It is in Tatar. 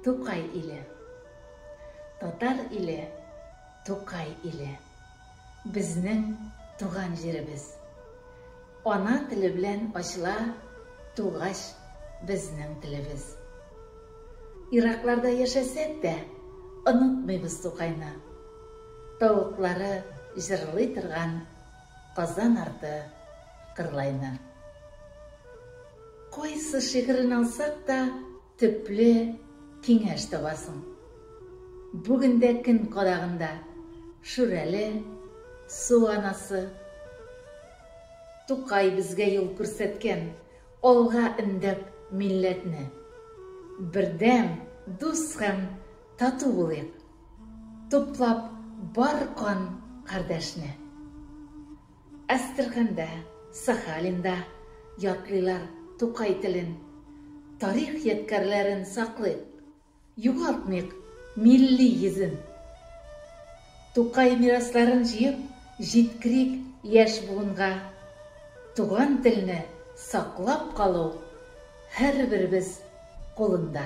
Тукай иле. Татар иле, Тукай иле. Безнең туган җиребез. Ана теле белән ачыла тугач безнең телебез. Еракларда яшәсәк тә, онытмыйбыз Тукайны. Тавыклары җырлый торган Казан арты Кырлайны. Кайсы шигырен алсак та, төпле киңәш табасың. Бүген дә көн кадагында Шүрәле, Су анасы. Тукай безгә юл күрсәткән, алга өндәп милләтне. Бердәм, дус һәм тату булыйк, туплап бар кан кардәшне. Әстерханда, Сахалинда ятлыйлар Тукай телен. Тарих ядкәрләрен саклыйк, югалтмыйк милли йөзен. Тукай мирасларын җыеп, җиткерик яшь буынга. Туган телне саклап калу һәрберебез кулында.